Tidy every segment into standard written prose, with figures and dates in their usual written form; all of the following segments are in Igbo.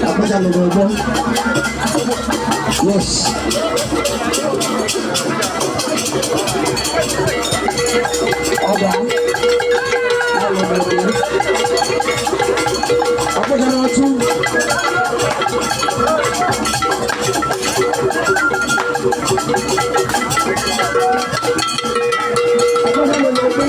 Abuja lọrọ. Yes. Ọba alọrọ. Abuja na-atụ. Abuja lọrọ ọgbọ.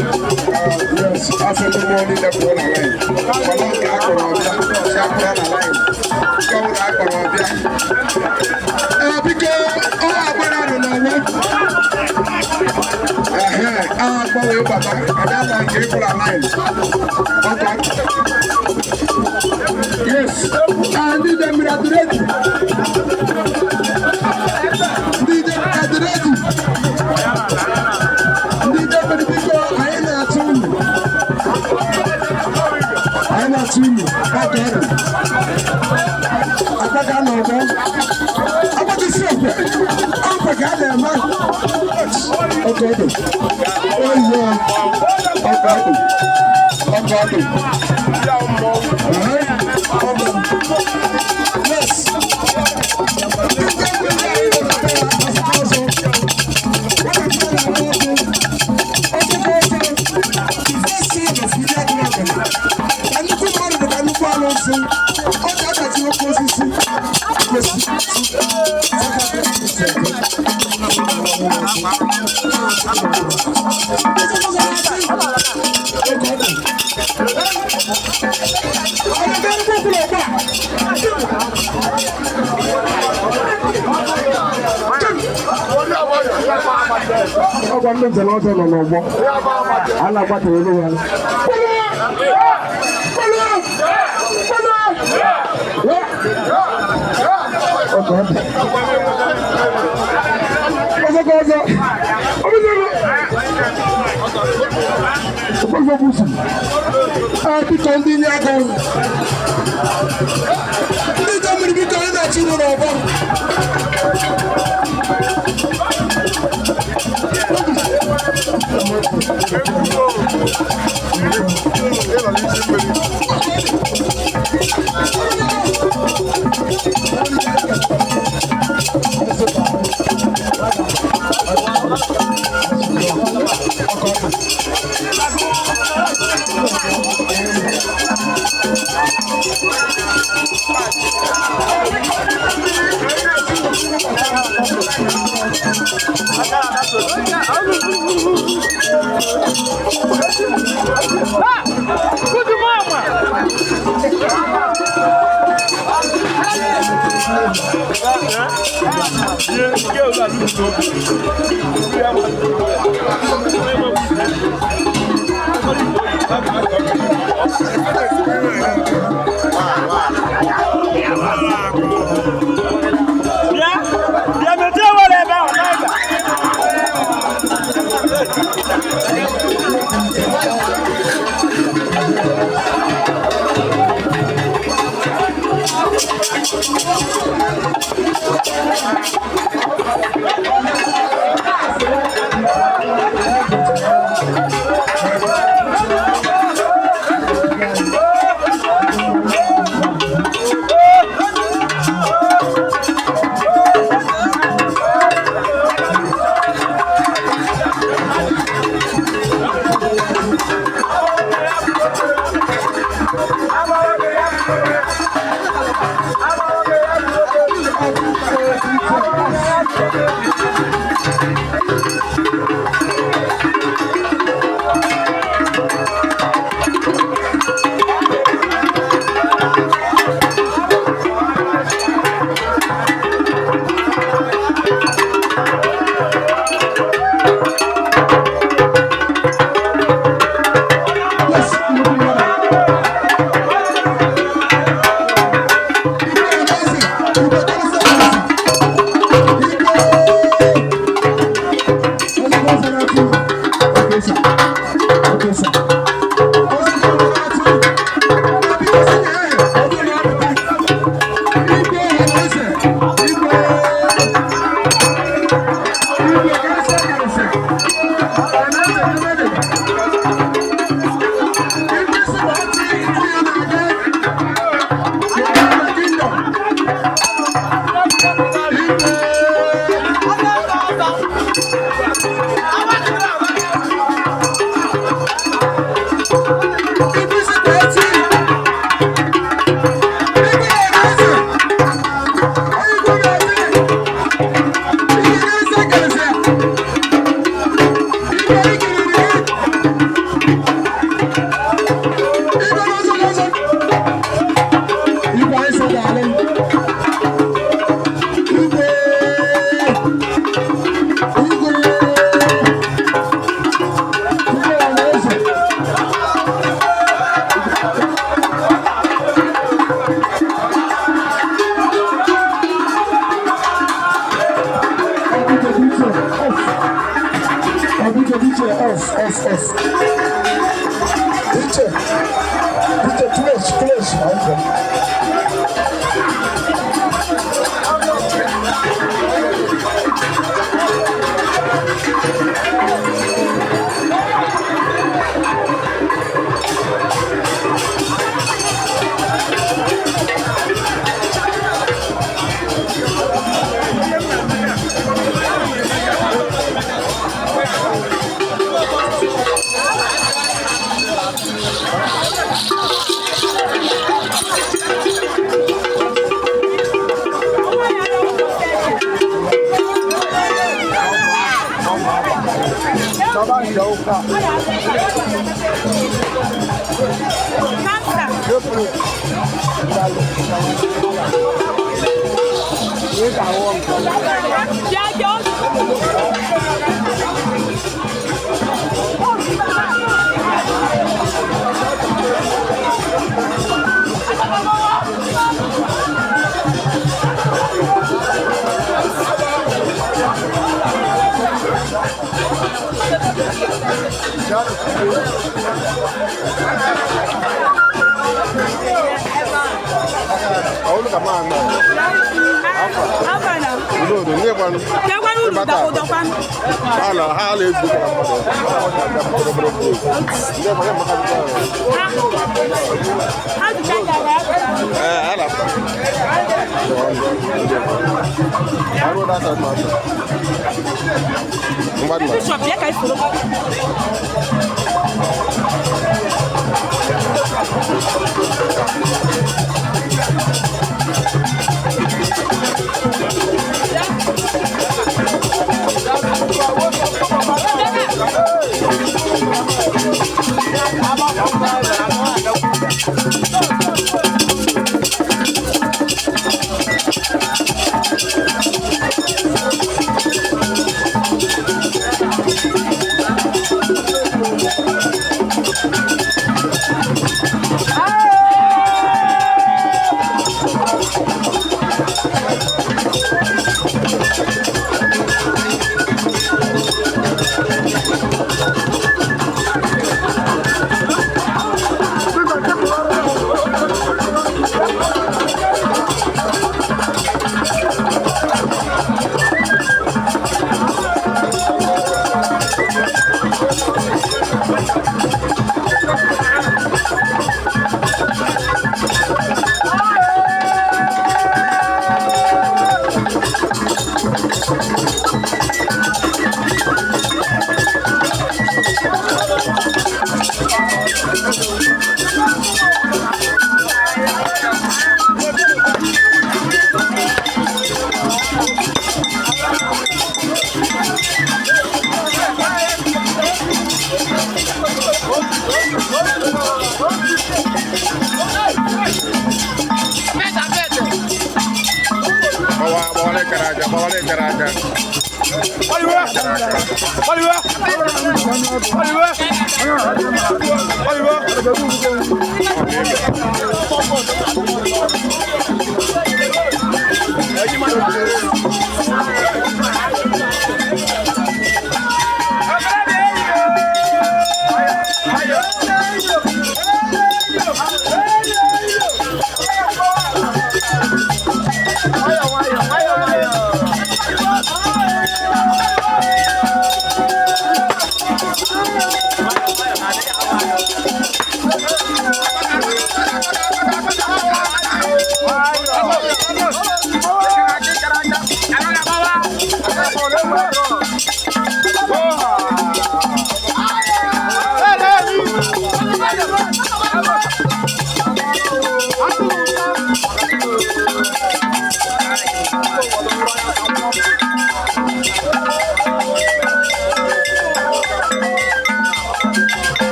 Yes, asị ndị mmụọ niile pụọ na line. Mana nke a kpọrọ ọbịa, si apụọ na line. Nke ọbụla a kpọrọ ọbịa. Ee, biko, ọ agbara nọ n'ọgbọ. Ehe, a agbanwe bata, anyị ama nke ịpụ na line. Ọkwa. Yes, ah, ndị ide mmiri adị ready? Ndị ide adị ready? Ndị ide mmiri, biko, anyị na-atụ unu. Anyị na-atụ unu, ọ ka ọ dị. Akpaka n'ọgbọ. Agbagisi okwe. Okwe ka a na-eme. Ọ ka ọ dị. Oyi ọ ka ọ dị. Ọ ka ọ dị. Ehe, ọ bụ. Yes. Ndị ide mmiri anyị na-eme ọzọ. Nwatakịrị na-agba ọkụ. Ọkụkọ ọzọ. The first son of Ide Agụnagana. Ka nnukwu mmadụ bụ ka nnukwu alụsị. Ọ ga-adachi oke osisi. Kwesị. Ọgwa ndị nze na ọzọ nọ n'ọgbọ a na-agbatara elu ha. Kpọlụ! Kpọlụ! Kpọlụ! Ọkọ ọ dị. Ọzọ ka ọzọ. Ọzọ ọzọ busu. Ee, biko, ndị nye aka. Ndị ide mmiri, biko, anyị na-achọ unu n'ọgbọ. Ịnọ n'isi mmiri. Good mama. Bịa, bịa mechie were ebe ahụ n'aga. Yes, nnukwu mmadụ. Igwe Ọhaneze, Igwe Karịsịa Ọhaneze. Igwe! Ozugbo ọzọ na-atụ. Okay, sir. Okay, sir. Ozugbo ọzọ na-atụ. Na biko sị na ahụ, ọ bụrụ na ọ pụta. Igwe Ọhaneze, Igwe! Igwe Karịsịa Karịsịa. Ọhaneze, Igwe! Igwe sị na ọtị ndị ya na-aga. The kingdom. Igwe! DJ, DJ, close, close. Okay.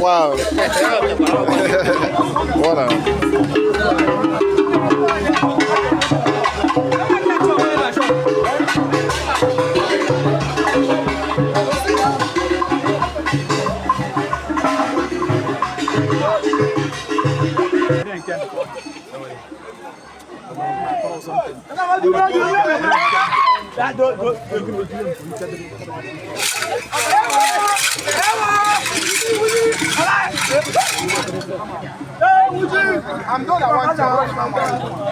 Wow. Voilà. I'm done. I want to.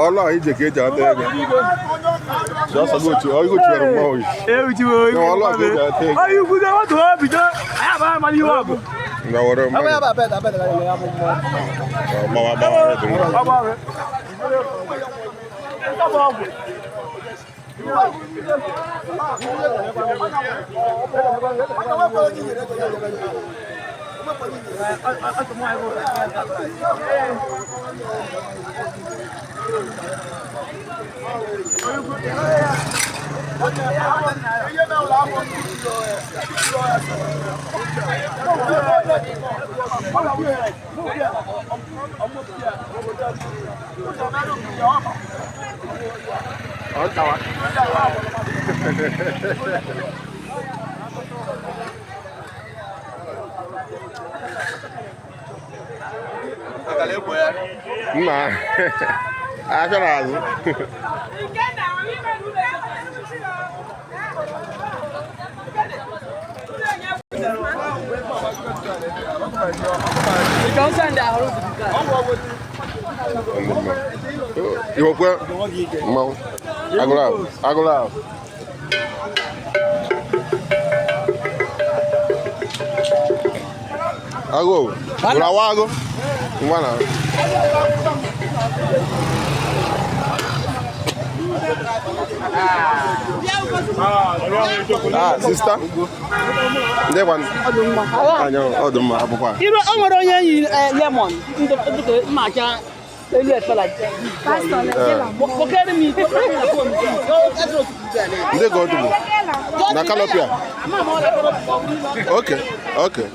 Ọlọ ije ka eji ata ego. Sọsọ gị otu, ọ gochiwere mmọnwụ. Ọlọ ka eji ata ego. Nga were mmadụ. Gbawa gbawa. Nna, afịa n'azụ. Iwekwe mmanwụ agụrụ ahụ agụrụ ahụ. Agụ ụra wa agụ ngwa na. Ah, sister. Ndị gwa anya ọ dị mma akwụkwọ a. Iru o nwere onye yi lemon ndị dịka mma acha elu efela. Kpọkere m iko. Ndị ka ọ dụbụ na kalọpịa. Okay, okay.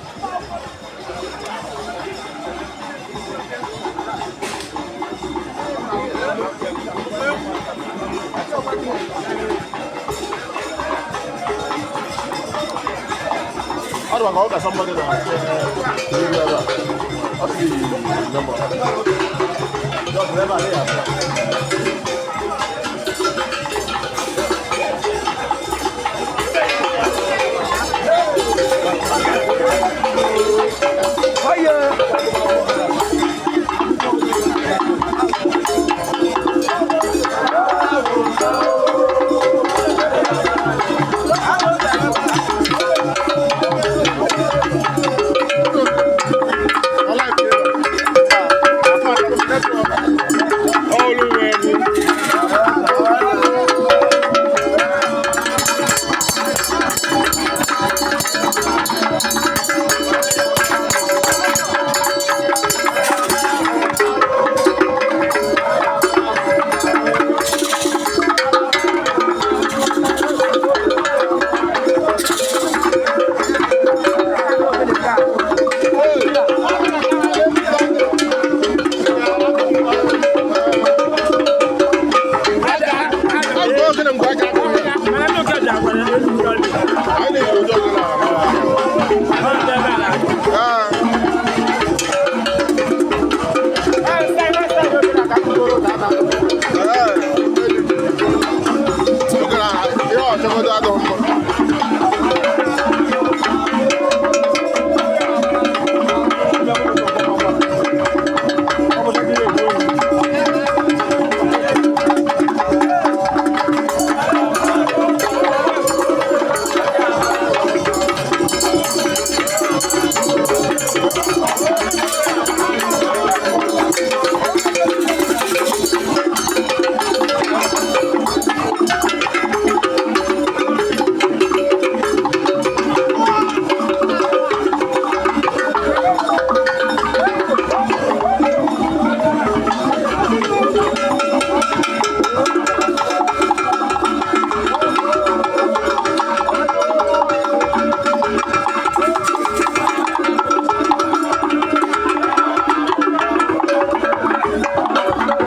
Ọ dị maka ọ ka somebody na ọ sị number. Just never lay.